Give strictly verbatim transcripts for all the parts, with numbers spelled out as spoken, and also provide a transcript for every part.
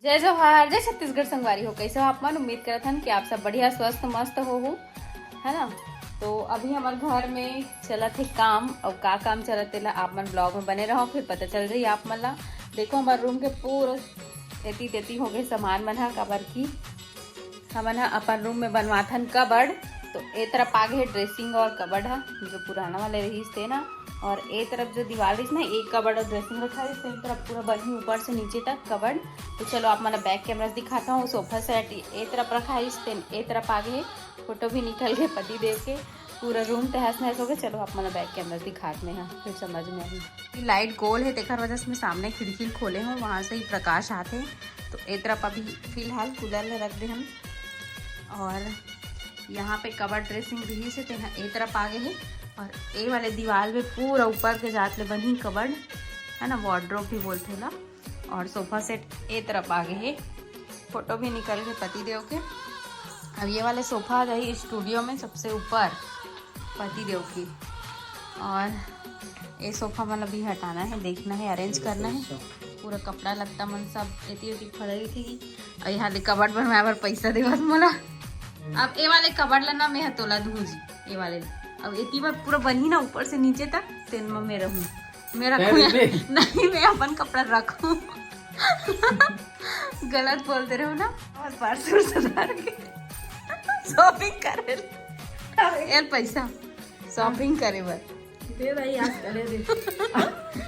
जय जोहार, जय छत्तीसगढ़ संगवारी हो। कैसे हो आप मन? उम्मीद करत हन कि आप सब बढ़िया, स्वस्थ, मस्त हो हो, है ना? तो अभी हमर घर में चलत हे काम। अब का काम चलत तेला आप मन ब्लॉग में बने रहो, फिर पता चल जाही आप मन ला। देखो, हमर रूम के पूरा एती तेती हो गए सामान मन ह, काबर की हमन ह अपन रूम में बनवाथन कबर्ड। तो ए तरफ आगे हे ड्रेसिंग और कबर्ड ह, जो पुराना वाले रहिस ते ना, और ए तरफ जो दीवार रहिस ना, एक कबर्ड और ड्रेसिंग रखा रहिस, तो ए तरफ पूरा बनही ऊपर से नीचे तक कबर्ड। तो चलो आप मन बैक कैमरा दिखाता हूँ। सोफा सेट ए तरफ रखा रहिस, तेन ए तरफ आगे हे। फोटो भी निकल गए पति देव के, पूरा रूम तहस नहस हो गए। चलो आप मन बैक कैमरा दिखात में, हाँ, फिर समझ में आही। लाइट गोल है, तेकर वजह से मैं सामने खिड़की खोले हूँ, वहाँ से ही प्रकाश आते। तो ए तरफ अभी फिलहाल कूलर ला रख दे हम। और यहाँ पे कबर्ड ड्रेसिंग भी से तेना ए तरफ आगे है। और ए वाले दीवार में पूरा ऊपर के जात ले बनी कबर्ड, है ना, वार्डरोब भी बोलते ला। और सोफा सेट ए तरफ आगे है। फोटो भी निकल के पति देव के। अब ये वाले सोफा आ जाही स्टूडियो में सबसे ऊपर पति देव की। और ये सोफा मन अभी हटाना है, देखना है, अरेंज करना है। पूरा कपड़ा लत्ता मन सब एती ओती फैलाए रहिथे। और यहाँ ले कबर्ड बनवाए बर पैसा देवत मोला। अब ए वाले कबर्ड ला ना मैं ह तोला दूँ जी, ए वाले ला। अब एती बर पूरा बनही ना ऊपर से नीचे तक, तेन म मैं रहूँ। मैं रखूँ नहीं, मैं अपन कपड़ा रखूँ। गलत बोलते रहो ना। और पर्स उर्स धर के शॉपिंग करे। ए पैसा शॉपिंग करे बर। दे भाई, आज कले दे।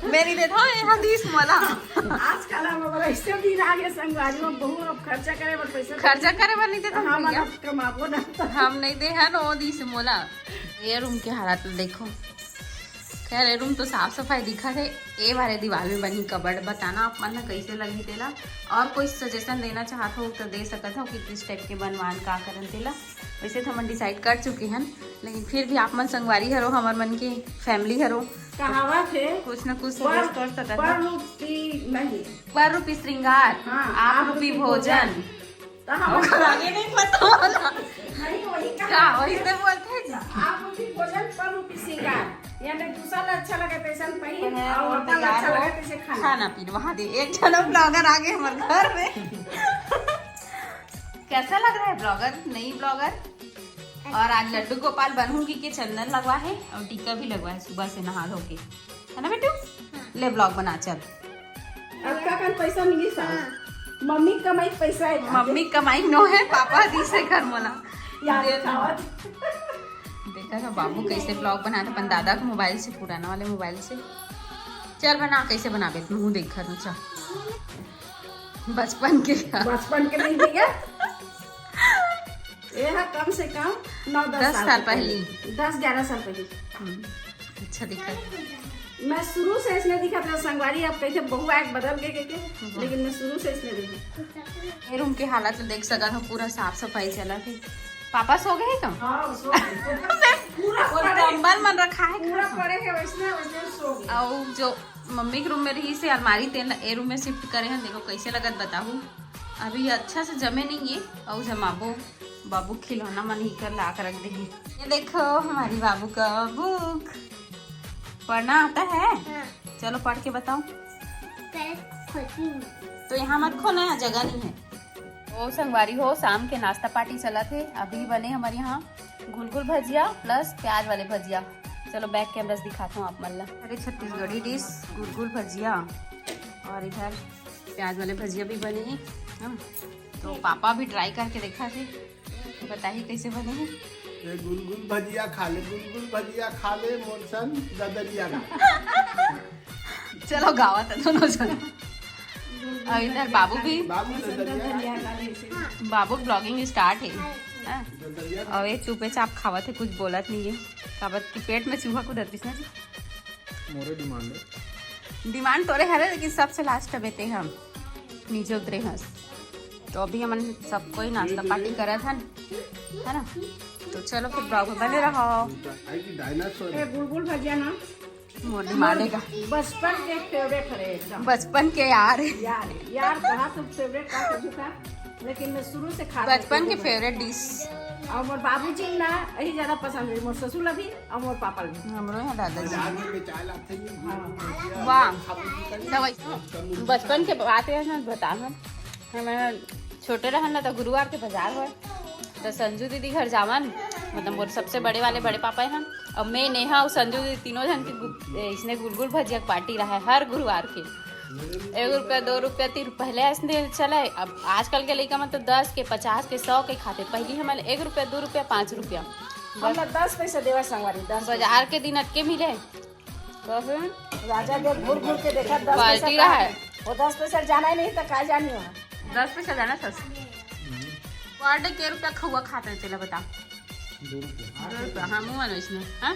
मैं नहीं देता हूँ, यहाँ दीस मोला। आजकल हम अगर ऐसे भी रह गए संगवारी में, बहुत अब खर्चा करे बर पैसा खर्चा करे बर नहीं देता हम, हाँ, भैया। मतलब कमाबो ना तो। हम नहीं दे हन, वो दीस मोला। ये रूम के हालत देखो। खैर, ये रूम तो साफ सफाई दिखत हे। ए वाले दीवार में बनी कबर्ड, बताना आप मन ला कैसे लगही तेला। और कोई सजेशन देना चाहत हो तो दे सकत हो कि किस टाइप के बनवान, का करन तेला। वैसे तो हमन डिसाइड कर चुके हन, लेकिन फिर भी आप मन संगवारी हरो, हमर मन के फैमिली हरो। कहावत हे, कुछ न कुछ सजेस्ट कर सकत हो। पर रूपी नहीं। पर रूपी श्रृंगार, हाँ, आप आप रूपी रूपी भोजन। भोजन। तो हम ओकर आगे नहीं पता होला। नहीं, वही का, कहा। वही से बोलते हैं जी। आप रूपी भोजन, पर रूपी श्रृंगार। यानी दूसरा ला अच्छा लगे तैसन पहिन, पहन, और और अपन ला अच्छा तैयार लगे हो। तैसे खाना। खाना पीना वहाँ दे। एक जना ब्लॉगर आ गए हमारे घर में। कैसा लग रहा है ब्लॉगर, नई ब्लॉगर? और आज लड्डू गोपाल बनूंगी के चंदन लगवा है और टीका भी लगवा है सुबह से नहा धो के, है ना बेटू? ले ब्लॉग बना चल। अब का कन पैसा मिली सास? मम्मी कमाई पैसा है। मम्मी कमाई नो है, पापा दी से घर मोला। याद दे दो। खावत। देखा था बाबू कैसे ब्लॉग बनाता अपन दादा के मोबाइल से, पुराना वाले मोबाइल से। चल बना, कैसे बनाबे तू, देखा था, चल। बचपन के यार। बचपन के नहीं भैया। ये है कम से कम नौ दस दस साल साल के पहले। पहले। दस ग्यारह साल पहले। हम्म, अच्छा दिखा। मैं शुरू से इसने दिखा था संगवारी, अब कैसे बहुआ एक बदल के, के, के, वाह। लेकिन मैं शुरू से इसने देखा। ये रूम के हालत तो देख सकत हो, पूरा साफ सफाई चला थे। पापा सो गए का? हाँ, सो गए। पूरा वो पड़े। कंबल मन रखा है पूरा खा। पड़े है वैसने, वैसने सो गए। और जो मम्मी के रूम में रही से अलमारी तेन ला ए रूम में शिफ्ट करे हैं। देखो कैसे लगत बताहू, अभी अच्छा से जमे नहीं है। और जमाबो, बाबू खिलौना मन ही कर ला के रख दे। ये देखो हमारी बाबू का बुक, पढ़ना आता है? हाँ। चलो पढ़ के बताओ। पहले खोलती हूँ। तो यहाँ मत खोना, यहाँ जगह नहीं है। ओ संगवारी हो, शाम के नाश्ता पार्टी चलत हे। अभी बने हमारे यहाँ गुलगुल भजिया प्लस प्याज वाले भजिया। चलो बैक कैमरा से दिखाता हूँ आप मन ला। अरे छत्तीसगढ़ी डिश गुलगुल भजिया, और इधर प्याज वाले भजिया भी बने हैं। हम तो पापा भी ट्राई करके देखा थे, बताही कैसे बने हैं। ये गुलगुल भजिया खा ले, गुलगुल भजिया खा ले, मोर सन ददरिया ना। चलो गावा तो दोनों जन। और इधर बाबू भी, बाबू ददरिया। बाबू ब्लॉगिंग स्टार्ट है। हाँ। ददरिया। और ये चुपे चाप खावत है, कुछ बोलत नहीं है। काबर कि पेट में चूहा कूदत रहिस ना जी। मोरे डिमांड है। डिमांड तोरे हरे, लेकिन सबसे लास्ट में ते हम नीचे उतरे हस। तो अभी हमन सब कोई नाश्ता पार्टी करत हन, है ना? तो चलो फिर ब्लॉग में बने रहो। आई कि डायनासोर। ए, गुलगुल भजिया ना। मोर डिमांड है का? बचपन के फेवरेट हरे एकदम। बचपन के यार। यार, यार, कहा तो फेवरेट का कभी था, लेकिन मैं शुरू से खा बचपन के फेवरेट डिश। और मोर बाबूजी ना यही ज्यादा पसंद है, मोर ससुर ला भी और मोर पापा ला भी। हमरो यहाँ दादाजी। बाजार में बेचाए लाते हैं, हाँ। वाह। खाबो की करी। तो वैसे बचपन के बात है ना, बता हम। हमन छोटे रहन ना, तो गुरुवार के बाजार होय, तो संजू दीदी घर जावन, मतलब मोर सबसे बड़े वाले बड़े पापा हन, और मैं, नेहा और संजू दीदी तीनों जन के गु-, ए, इसने गुलगुल भजिया के पार्टी रहे हर गुरुवार के। एक रुपया, दो रुपया, तीन रुपया, पहले ऐसने चले। अब आजकल के लइका मन तो दस के, पचास के, सौ के खाथे। पहली हमन एक रुपया, दो रुपया, पाँच रुपया, हमला दस पैसा देवा संगवारी, दस पैसा। बाजार के दिन अटके मिले। तो फिर राजा के घूर घूर के देखा, दस पैसा पार्टी का रहा है। वो दस पैसा जाना ही नहीं तो का जानी वहाँ। दस पैसा जाना था। बर्थडे के रुपया खउआ खाते हैं, तेला बता। दो रुपया। दो रुपया, हाँ, मुँह वाला इसमें, हाँ?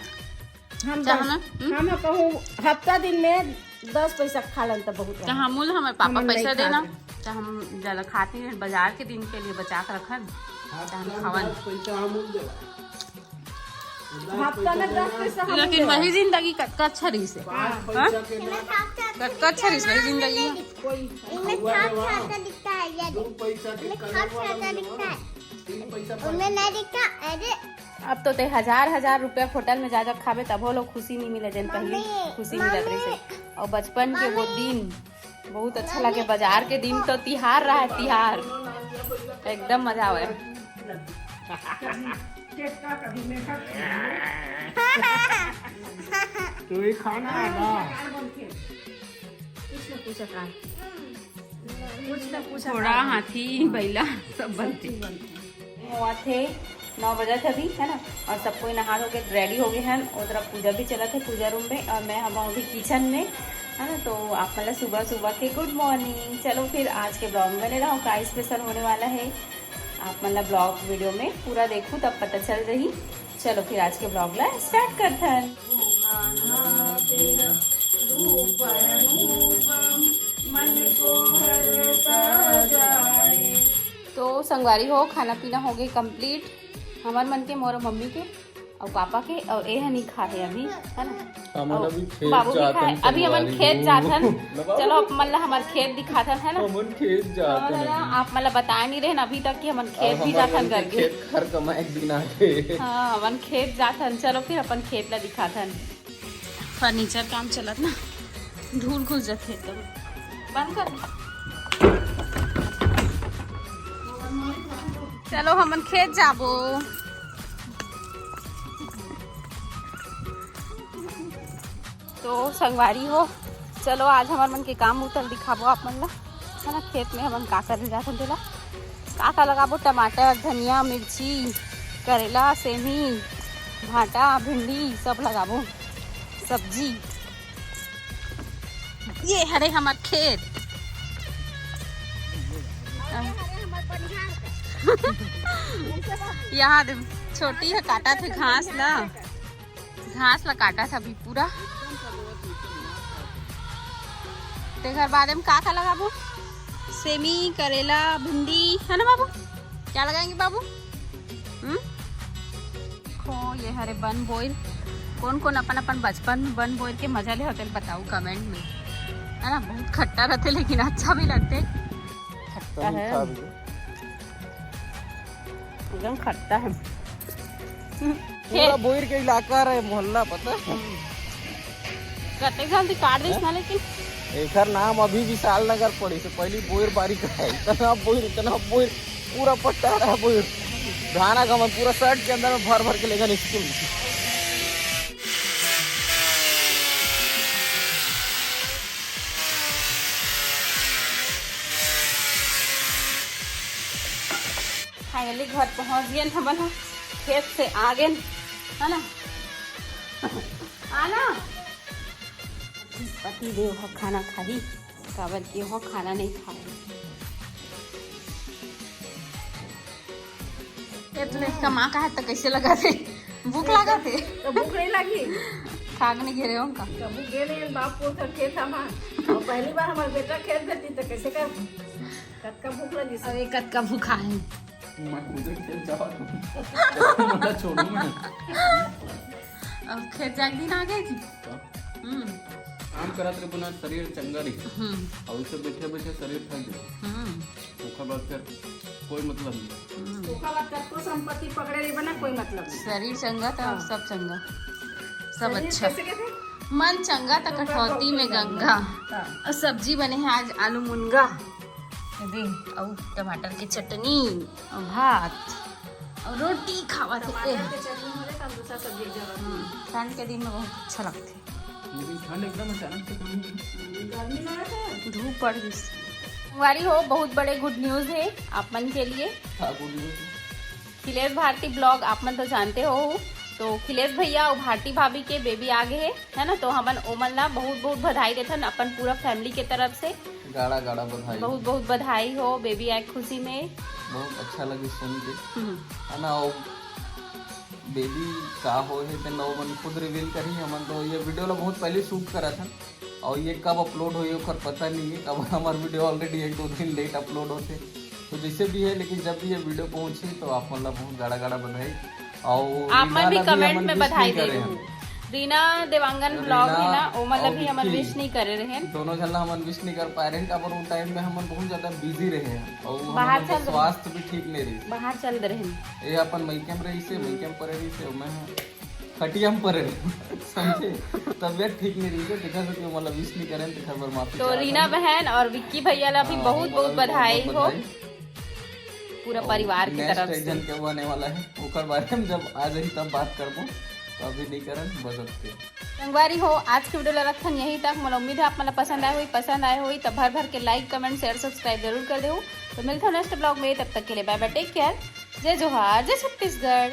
हम चाहे दस, ना, हम्म? हम कहूँ हफ्ता दिन में दस पैसा खा लन तो बहुत है। चाहे अमूल हमारे पापा हमन नहीं पैसा देना, खाते। चाहे हम ज्यादा खाते हैं, बाजार के दिन के लिए बचा के रखन, चाहे हम खावन। दस पैसा अमूल देवा। हफ्ता में दस पैसा हम लेकिन देवा। वही जिंदगी कतका अच्छा रहिस हे। हाँ। हाँ? कतका अच्छा रहिस वही जिंदगी। कोई इनमें साफ साफ दिखता है, ये दो पैसा के इनमें साफ साफ दिखता है। तीन पैसा उनमें नहीं दिखता। अरे अब तो ते हजार हजार रुपया होटल में जा जा खाबे, तभो लोग खुशी नहीं मिले, जन पहली मम्मी, खुशी मिलत रहिस हे। मम्मी। और बचपन के वो मम्मी। दिन बहुत अच्छा लगे। बाजार के दिन तो तिहार रहा है, तिहार, एकदम मजा आवे। तू ही खाना है ना? कुछ ना कुछ का। कुछ ना कुछ थोड़ा हाथी बैला सब बनते। होवत हे, नौ बजत हे अभी, है ना। और सब कोई नहा धो के रेडी हो गए हैं। और तरफ पूजा भी चलत हे पूजा रूम में, और मैं हम अभी किचन में, है ना। तो आप मतलब सुबह सुबह के गुड मॉर्निंग। चलो फिर आज के ब्लॉग में बने रहो, का स्पेशल होने वाला है, आप मतलब ब्लॉग वीडियो में पूरा देखो, तब पता चल रही। चलो फिर आज के ब्लॉग ला स्टार्ट करथन। तो संगवारी हो, खाना पीना हो गए कंप्लीट, हमर मन के, मोर मम्मी के और पापा के, और ए ह नहीं खाए अभी, है ना। हमन और अभी खेत बाबू भी जाथन खाए, अभी हमन संगवारी खेत हो। जाथन। ना बाबू। चलो, आप मन ला हमर खेत दिखाथन, है ना। हमन खेत जाथन हमन ला, अभी। आप मन ला बताए नहीं रहे ना अभी तक कि हमन खेत अब भी हमर जाथन मन के करके। खेत खार कमाए के दिन आ गए। हाँ, हमन खेत जाथन। चलो फिर अपन खेत ला दिखाथन। फर्नीचर काम चलत ना, धूल घुस जाथे एकदम। बंद कर। चलो हमन खेत जाबो। तो संगवारी हो, चलो आज हमर मन के काम उतल दिखाबो आप मन ला, है ना। खेत में हमन का करे जाथन तेला, का का लगाबो, टमाटर, धनिया, मिर्ची, करेला, सेमी, भांटा, भिंडी सब लगाबो सब्जी। ये हरे हमर खेत। यहाँ दे, छोटी है, काटा थे घास ला, घास ला काटा था अभी पूरा। तेकर बाद में का का लगाबो, सेमी, करेला, भिंडी, है ना बाबू? क्या लगाएंगे बाबू? हम्म। खो ये हरे बन बोइर। कौन कौन अपन अपन बचपन में बन बोइर के मजा ले होते बताओ कमेंट में, है ना। बहुत खट्टा रहते लेकिन अच्छा भी लगते। खट्टा है। एकदम खट्टा है। पूरा बोइर के इलाका रहे, मोहल्ला, पता है? कते जल्दी काट दिस ना, लेकिन एकर नाम अभी विशाल नगर पड़े से पहली बोइर बारी का है। इतना बोइर, इतना बोइर, पूरा पट्टा रहा बोइर। धाना का मन पूरा शर्ट के अंदर में भर भर के लेकर स्कूल। फाइनली घर पहुंच गए हमन ह, खेत से आ गए, है ना। आना पति देव ह खाना खाही, काबर के हो खाना नहीं खाए। ए, तू इसका माँ का हाथ तो कैसे लगा थे? भूख लगा थे? तो भूख नहीं लगी? खाग नहीं घेरे उनका। कबू गेले बाप को तो खेत हमार, और पहली बार हमारे बेटा खेत देती तो कैसे कर, कतका भूख लगी? अरे कतका भूखा है। मैं खुद खेत जावा तो छोड़ू मैं। अब खेत जाके दिन आ गए जी। हम्म। काम करत रहे बना शरीर चंगा रही। हम्म। और उसे बैठे बैठे शरीर थक जाए। हम्म। ओकर बाद फिर कोई मतलब नहीं। हम्म। ओकर बाद कतको संपत्ति पकड़े रही बना कोई मतलब नहीं। शरीर चंगा तो हाँ। सब चंगा। सब शरीर अच्छा। कैसे कहते? मन चंगा तो तो कठौती में गंगा। हाँ। और सब्जी बने है आज आलू मुनगा। दे, अउ टमाटर के चटनी, अउ भात, अउ रोटी खावत हे। टमाटर के चटनी होले त दूसरा सब्जी के जरूरत नहीं। ठंड के दिन में बहुत अच्छा लगथे। लेकिन ठंड एकदम अचानक से कम हुई। गर्मी लगत हे। धूप पड़ गई। संगवारी हो, बहुत बड़े गुड न्यूज हे आप मन के लिए। का गुड न्यूज? खिलेश भारती ब्लॉग आप मन तो जानते हो, तो खिलेश भैया अउ भारती भाभी के बेबी आ गए हे, है ना? तो हमन ओमन ला बहुत बहुत बधाई देथन अपन पूरा फैमिली के तरफ से। गाड़ा गाड़ा बधाई। बहुत बहुत बधाई हो बेबी आए खुशी में। बहुत अच्छा लगे सुन के, हम्म। है ना? और बेबी का हो हे तेन ला ओमन खुद रिवील करही। हमन तो ये वीडियो ला बहुत पहले शूट करत हन, और ये कब अपलोड होही ओकर पता नहीं है। अब हमार वीडियो ऑलरेडी एक दो दिन लेट अपलोड होथे, तो जैसे भी है, लेकिन जब भी ये वीडियो पहुंची तो आप मन ला बहुत गाड़ा गाड़ा बधाई। और आप रीना मन भी ला भी कमेंट हमन में wish बधाई नहीं दे करे देहू। हन। रीना देवांगन रीना ब्लॉग है ना, ओमन ला और भी हमन विक्की। विश नहीं करे रहेन। दोनों झन ला हमन विश नहीं कर पाए रहेन, काबर वो टाइम में हमन बहुत ज्यादा बिजी रहे हैं और बाहर हमन के चल रहे। स्वास्थ्य भी ठीक नहीं रही। बाहर चल दे रहेन। ये अपन मइके में रही से, हम्म। मइके में परे रही से, मैं खटिया में परे रहे, समझे? तबियत ठीक नहीं रही से, तेखर सेती ओमन ला विश नहीं करेन, तेखर बर माफी तो चाहत रीना हन। बहन और विक्की भैया ला भी हाँ, बहुत ओमन ला बहुत भी बहुत बधाई बहुत हो। बधाई। पूरा और परिवार की नेक्स्ट तरफ एक से। जन के होने वाला है, ओकर बारे में जब आ जाही तब बात करबो, तो अभी नहीं करन, बस अतके। संगवारी हो, आज के वीडियो ला रखथन यहीं तक। मोला उम्मीद है आप मन ला पसंद आए होही, पसंद आए होही तो भर भर के लाइक, कमेंट, शेयर, सब्सक्राइब जरूर कर देहू। तो मिलथन नेक्स्ट ब्लॉग में, तब तक के लिए बाय बाय, टेक केयर, जय जोहार, जय छत्तीसगढ़।